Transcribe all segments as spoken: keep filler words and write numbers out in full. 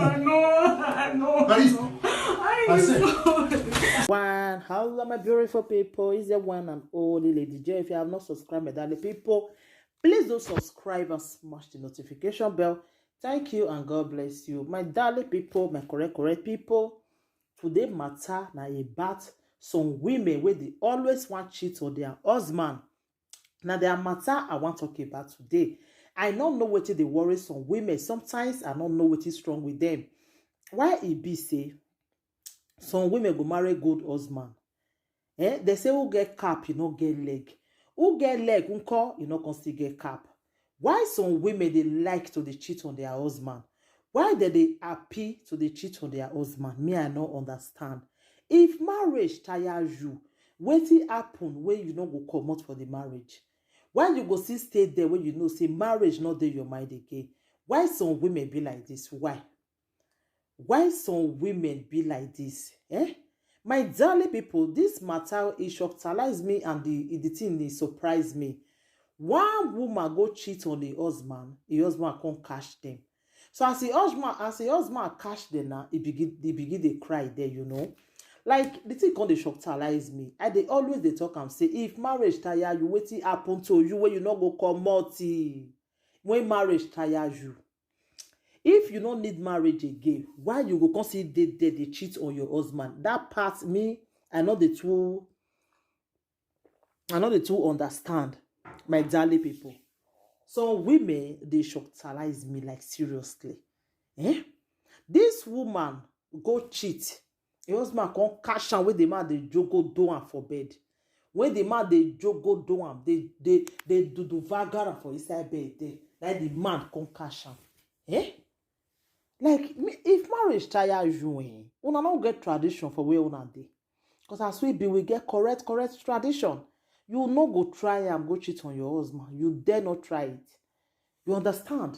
I know, I know, I Paris, know. I say. One, hello, my beautiful people. It's the one and only Lady J. If you have not subscribed, my darling people, please do subscribe and smash the notification bell. Thank you and God bless you. My darling people, my correct, correct people. Today matter na about some women where they always want cheat on their husband. Now their matter I want talk about today. I don't know what they worry some women. Sometimes I don't know what is wrong with them. Why e be say some women go marry good husband? Eh? They say who get cap, you no get leg. Who get leg, who call, you no can still get cap. Why some women they like to they cheat on their husband? Why do they happy to they cheat on their husband? Me, I no understand. If marriage tire you, wetin happen when you no go comot for the marriage? Why you go still stay there when you know say marriage not dey your mind again? Why some women be like this? Why? Why some women be like this? Eh? My darling people, this matter e shocktalize me and the, the thing e surprise me. One woman go cheat on the husband, the husband come catch them. So as the husband, as the husband catch them now, he begin, he begin dey cry there, you know. Like the thing come dey shocktalize me. I dey always dey talk am say if marriage tire you, wetin happen to you when you no go comot? When marriage tire you, if you no need marriage again, why you go come see dey there dey cheat on your husband? That part me, I no dey too, I no dey too understand, my darling people. Some women dey shocktalize me like seriously. Eh? This woman go cheat. Her husband come catch am wey the man dey jogo do am for bed. When the man dey jogo do am, they they they do do vagar am for inside bed there. Like the man come catch am. Eh? Like me, if marriage tire you, eh, una no get tradition for where una dey. Because as we be, we get correct, correct tradition. You no go try am go cheat on your husband. You dare not try it. You understand?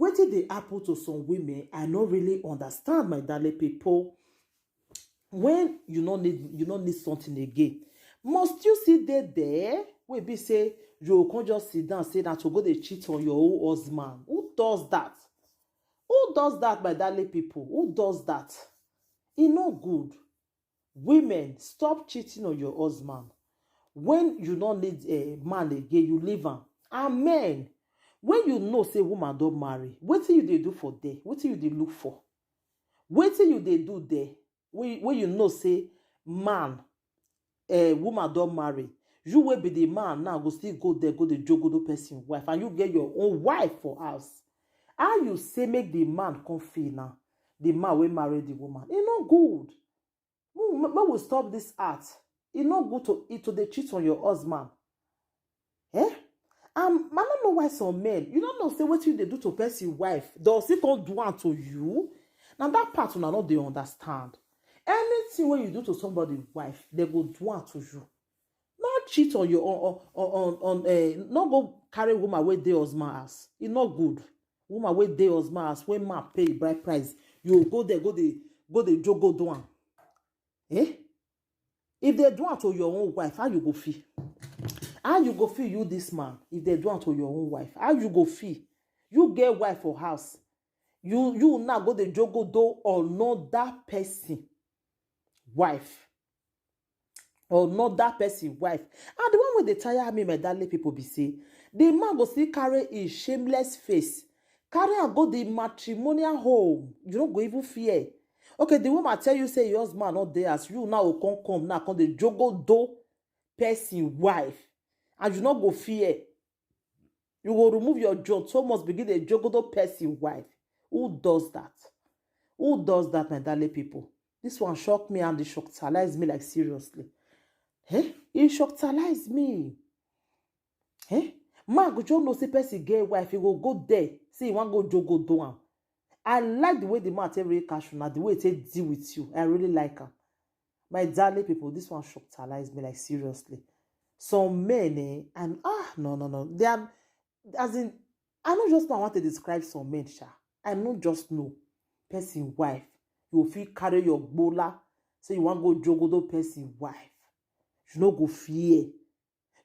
Wetin dey happen to some women, I no really understand, my darling people. When you no need, you no need something again, must you still dey there? Wey be say you go come just sit down say na to go dey cheat on your own husband. Who does that? Who does that, my darling people? Who does that? E no good. Women, stop cheating on your husband. When you no need a man again, you leave am. And men, when you know say woman don marry, wetin you dey do for there? Wetin you dey look for? Wetin you dey do there? When, when you know say man, eh, woman don marry, you wey be the man now go still go there go dey jogodo person wife, and you get your own wife for house. How you say make the man come feel now? The man wey marry the woman, e no good. Make we, make we stop this art. E no good to, e to dey cheat on your husband. Eh? Um, I don't know why some men, you don't know say wetin you dey do to person wife, they'll still come do am to you. Now that part una no dey understand. Anything when you do to somebody wife, they go do am to you. Not cheat on your on on on, on uh, not go carry woman wey dey husband house. E no good. Woman wey dey husband house, when man pay bride price, you go there, go dey go dey jogo do am. Eh? If they do am to your own wife, how you go feel? How you go feel, you this man? If they do am to your own wife, how you go feel? You get wife for house, you you now go dey jogo do another person wife, another person wife. And the one wey dey tire me, my darling people, be say the man go still carry his shameless face, carry am go the matrimonial home. You no go even fear. Okay, the woman tell you say your husband not there, as you now go come come now come dey jogo do person wife, and you no go fear. You go remove your John Thomas, begin dey jogodo person wife. Who does that? Who does that, my darling people? This one shock me and it shockalize me like seriously. Eh? It shockalize me. Eh? Man go just know say person get wife, he go go there. Say he wan go jogodo am. I like the way the man take really cash una, the way he take deal with you. I really like am. My darling people, this one shockalize me like seriously. Some men, eh, and ah, no, no, no. They are, as in, I no just know I want to describe some men, sha. I no just know. Person wife, you fit carry your gbola, say you wan go jogodo person wife. You no go fear.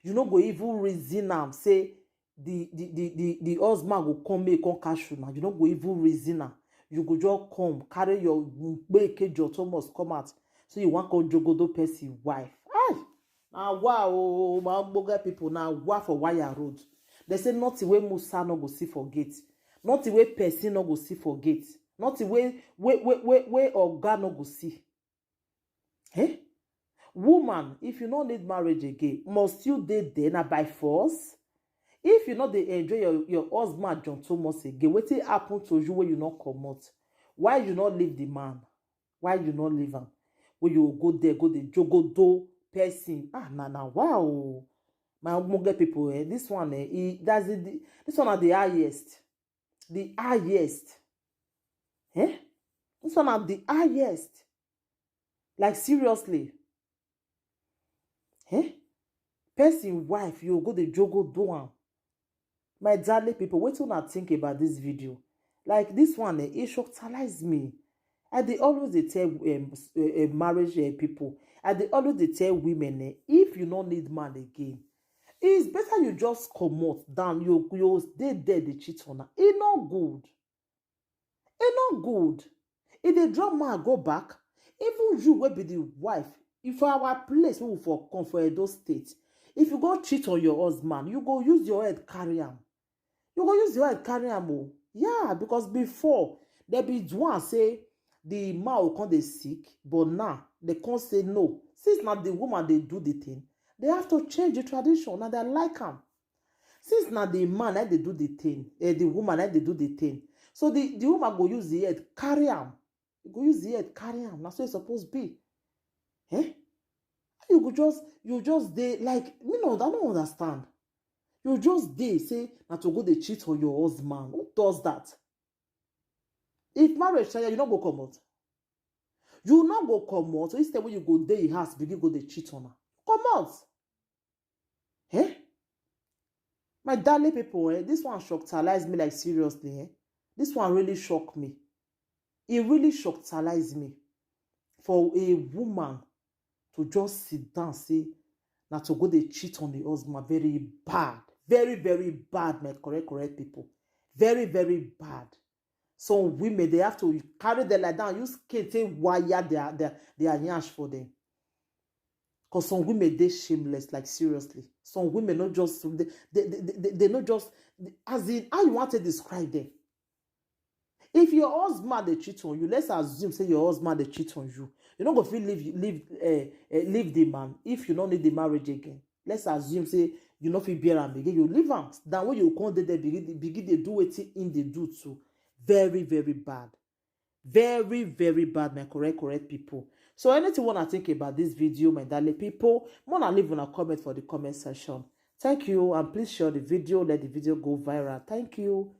You no go even reason am say the the the the, the husband go come make come catch you now. You no go even reason am. You go just come, carry your gbeke John Thomas come out. So you wan come jogodo person wife. Ay! Na wa o, my ogbonge people, na wa for wire road. They say nothing wey Musa no go see for gate. Nothing wey person no go see for gate. Nothing wey, wey, wey, wey, wey oga no go see. Eh? Woman, if you no need marriage again, must you dey there na by force? If you no dey enjoy your, your husband John Thomas again, wetin happen to you wey you no comot? Why you no leave the man? Why you no leave am? Wey you go there, go dey jogodo person. Ah, na, na, wow. My ogbonge people, eh, this one, eh, e, that's the, the, this one na the highest. The highest. Eh? This one na the highest. Like, seriously. Eh? Person wife, you go dey jogodo am. My darling people, wetin una think about this video? Like, this one, eh, e shocktalize me. I dey always dey tell, um, s-, uh, uh, marriage, uh, people, I dey always dey tell women, eh, if you no need man again, it's better you just comot than you, you stay there dey cheat on her. E no good. E no good. E dey draw man go back. Even you wey be the wife, if for our place wey we for come for Edo State, if you go cheat on your husband, you go use your head carry am. You go use your head carry am o. Yeah, because before, they be do am say the man go come dey sick, but now they come say no. Since na the woman dey do the thing, they have to change the tradition. Na they like am. Since na the man na dey do the thing, eh, the woman na dey do the thing, so the, the woman go use the head carry am. E go use the head carry am. Na so e suppose be. Eh? You go just, you just dey like, me no, I no understand. You just dey say na to go dey cheat on your husband. Who does that? If marriage tire, you no go comot. You no go comot. So instead when you go dey in house, begin go dey cheat on her. Comot. Eh? My darling people, eh, this one shocktalize me, like, seriously, eh? This one really shock me. E really shocktalize me for a woman to just sit down say na to go dey cheat on the husband. Very bad. Very, very bad, my correct, correct people. Very, very bad. Some women, they have to carry them like that, use cane take wire their, their, their yansh for them. 'Cause some women dey shameless, like, seriously. Some women no just, they, they, they, they, they no just, as in, how you want to describe them? If your husband dey cheat on you, let's assume say your husband dey cheat on you. You no go fit leave, leave, uh, uh, leave the man if you no need the marriage again. Let's assume say you no fit bear am again. You leave am. Than when you come dey there, begin, begin dey do wetin him dey do too. Very, very bad. Very, very bad, my correct, correct people. So anything wanna think about this video, my darling people, wanna leave una comment for the comment section. Thank you, and please share the video, let the video go viral. Thank you.